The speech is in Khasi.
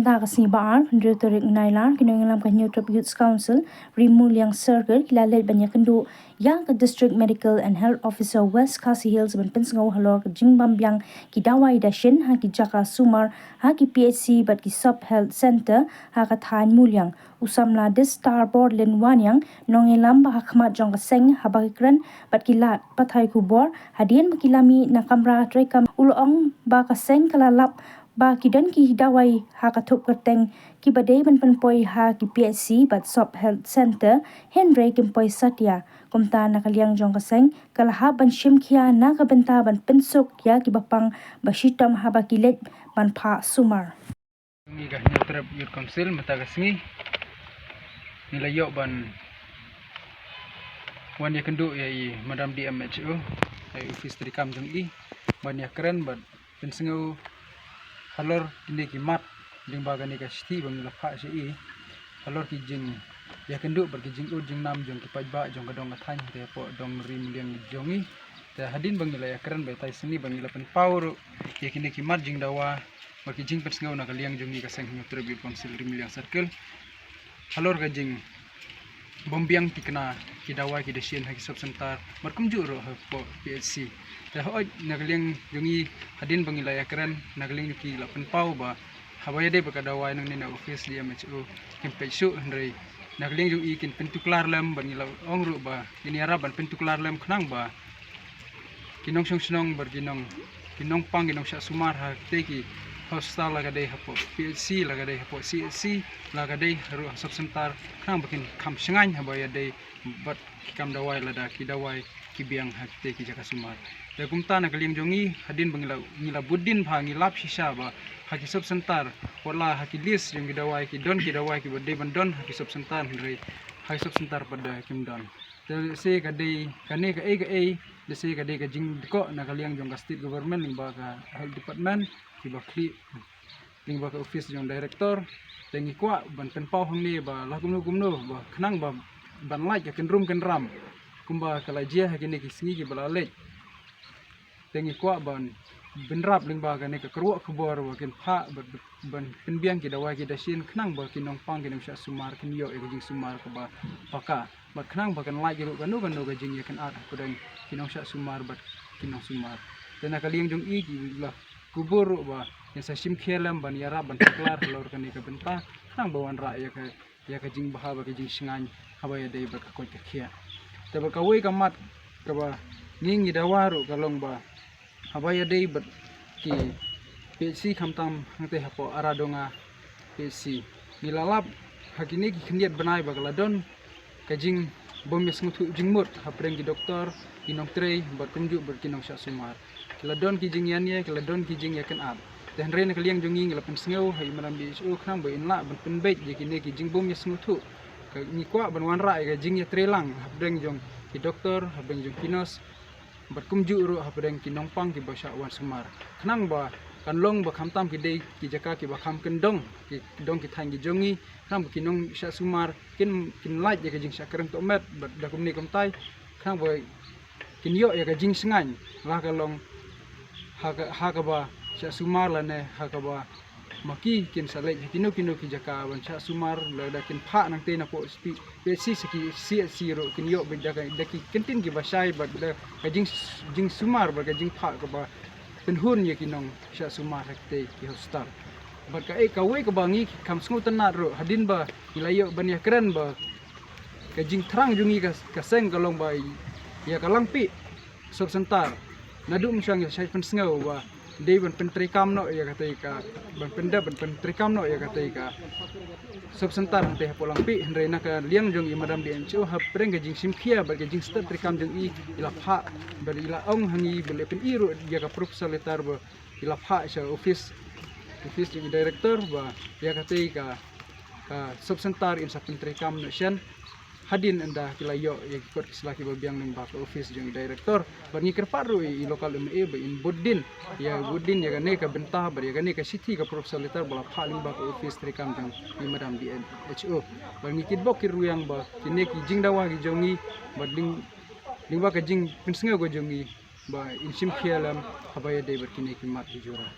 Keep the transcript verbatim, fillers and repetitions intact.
Mynta ka sngi Ba-ar, hynriew tarik Nailar, ki nongïalam ka Hynñiewtrep Youth Council, Ri Muliang Circle, ki la leit ban ïakynduh ïa ka District Medical and Health Officer West Khasi Hills ban pynsngew halor ka jingbym biang ki dawai dashin ha ki jaka sumar, ha ki P H C bad ki Sub Health Centre ha ka thaiñ Muliang. U samla Distar Borlin Wanniang, nongïalam ba ha khmat jong ka seng, haba ki kren bad ki lad pathai khubor, hadien ba ki la mih na kamra treikam, u la ong ba ka seng ka la lap ba ki don ki dawai ha ka thup kyrteng kiba dei ban pynpoi ha ki P H C bad Sub Health Centre, hynrei kim poi satia. Kumta na ka liang jong ka seng ka la hap ban shim khia na ka bynta ban pynsuk ïa kiba pang ba shitom haba ki leit ban phah sumar. Ngi ka Hynñiewtrep Youth Council mynta ka sngi ngi la ïoh ban wan ïakynduh ïa i Madam D M H O ha i office treikam jong i ban ïakren bad pynsngew halor kine ki mat lyngba kane ka shithi ba ngi la phah sha i halor ki jingïakynduh bad ki jingud jingnam jong ki paidbah jong ka dong ka thaiñ te hapoh dong Ri Muliang jong i. Te hadien ba ngi la ïakren ba tai sngi ba ngi la pynpaw ruh ïa kine ki mat jingdawa bad ki jingpynsngew na ka liang jong ngi ka seng Hynñiewtrep Youth Council Ri Muliang Circle halor ka jing bym biang ki kna ki dawai ki dashin ha ki sub center bad kumjuh ruh hapoh P H C. Te hooid na ka liang jong ngi hadien ba ngi la ïakren na ka liang jong ki la pynpaw ba haba ïadei bad ka dawai nangne na office D M H O kim peit shuh, hynrei na ka liang jong i kin pyntuklar lem bad ngi la ong ruh ba kin ïarap ban pyntuklar lem khnang ba ki nongshong shnong bad ki nong, ki nongpang ki nongshah sumar ha kite ki hospital, la ka dei hapoh P H C, la ka dei hapoh C H C, la ka dei ruh ha sub center, khnang ba kin kham shngaiñ haba ïadei bad ki kam dawai lada ki dawai ki biang ha kite ki jaka sumar. Te kumta na ka liang jong ngi hadien ba ngi la, ngi la bud dien bha, ngi lap shisha ba ha ki sub center wat la ha ki list jong ki dawai ki don ki dawai kiba dei ban don ha ki sub center, hynrei ha ki sub center pat da kim don. Te lehse ka dei kane kaei kaei, lehse ka dei ka jingdkoh na ka liang jong ka state government lyngba ka health department kiba khlieh lyngba ka office jong director. Te ngi kwah ban pynpaw hangne ba la kumno kumno ba khnang ba ban lait ka kynrum kynram kumba ka la jia ha kine ki sngi kiba la leit. Te ngi kwah ban bynrap lyngba kane ka kyrwoh khubor ba kin phah ban, ban pynbiang ki dawai ki dashin khnang ba ki nongpang ki nongshah sumar kin ïoh ïa ka jingsumar kaba paka. Bad khnang ba kan lait ruh kano kano ka jingïakynad hapdeng ki nongshah sumar bad ki nongsumar. Te na ka liang jong i ki la kubur ruh ba kin sa shim khia lem ban ïarap ban tuklar halor kane ka bynta khnang ba wanrah ïa ka, ïa ka jingbha bad ka jingshngaiñ haba ïadei bad ka koit ka khiah. Te bad kawei ka mat kaba ngi ngi dawa ruh ka long ba haba ïadei bad ki P H C khamtam hangtei hapoh Aradonga P H C. Ngi la lap ha kine ki khyndiat bnai ba ka la don ka jingbym ïasngewthuh jingmut hapdeng ki doktor, ki nongtrei bad kumjuh bad ki nongshah sumar. Ki la don ki jingïania, ki la don ki jingïakynad. Te hynrei na ka liang jong ngi ngi la pynsngew ha i Madam D H O khnang ba in lah ban pynbeit ïa kine ki jingbym ïasngewthuh. Ka ngi kwah ban wanrah ïa ka jingïatreilang hapdeng jong ki doktor, hapdeng jong ki nurse bad kumjuh ruh hapdeng ki nongpang kiba shah wan sumar. Khnang ba kan long ba khamtam ki dei ki jaka kiba kham kyndong, ki dong ki thaiñ ki jong ngi, khnang ba ki nongshah sumar kin, kin lait ïa ka jingshah kren tohmet bad da kumne kumtai khnang ba kin ïoh ïa ka jingshngaiñ la ka long ha ka, ha kaba shah sumar lane ha kaba ma ki kin sa leit ha kino kino ki jaka ban shah sumar, lada kin phah nangtei napoh P H C sa ki C H C ruh kin ïoh beit da ka, da ki kyntien kiba shai bad da ka jing, jingsumar bad ka jingphah kaba pynhun ïa ki nongshah sumar ha kitei ki hospital. Bad kaei kawei kaba ngi kham sngewtynnat ruh hadien ba ngi la ïoh ban ïakren ba ka jingthrang jong ngi ka, ka seng ka long ba ïa ka Langpih sub center. Naduh mynshwa ngi la shait pynsngew ba dei ban pyntreikam noh ïa katei ka, ban pyndep ban pyntreikam noh ïa katei ka sub center hangtei hapoh Langpih, hynrei na ka liang jong i Madam D M H O hapdeng ka jingshim khia bad ka jingstet treikam jong i, i la phah bad i la ong ha ngi ba leh pyni ruh ïa ka proposal letter ba i la phah sha office, office jong i director ba ïa katei ka, ka sub center in sa pyntreikam noh shen. Hadien ynda ki la ïoh ïa ki kot ki sla kiba biang lyngba ka office jong i director. Bad ngi kyrpad ruh ïa i local M L A ba in bud dien, ïa bud dien ïa kane ka bynta bad ïa kane ka shithi ka proposal letter ba la phah lyngba ka office treikam jong i Madam D M H O. Bad ngi kitbok kitrwiang ba kine ki jingdawa ki jong ngi bad lyng, lyngba ka jingpynsngew ka jong ngi ba in shim khia lem haba ïadei bad kine ki mat ki jura.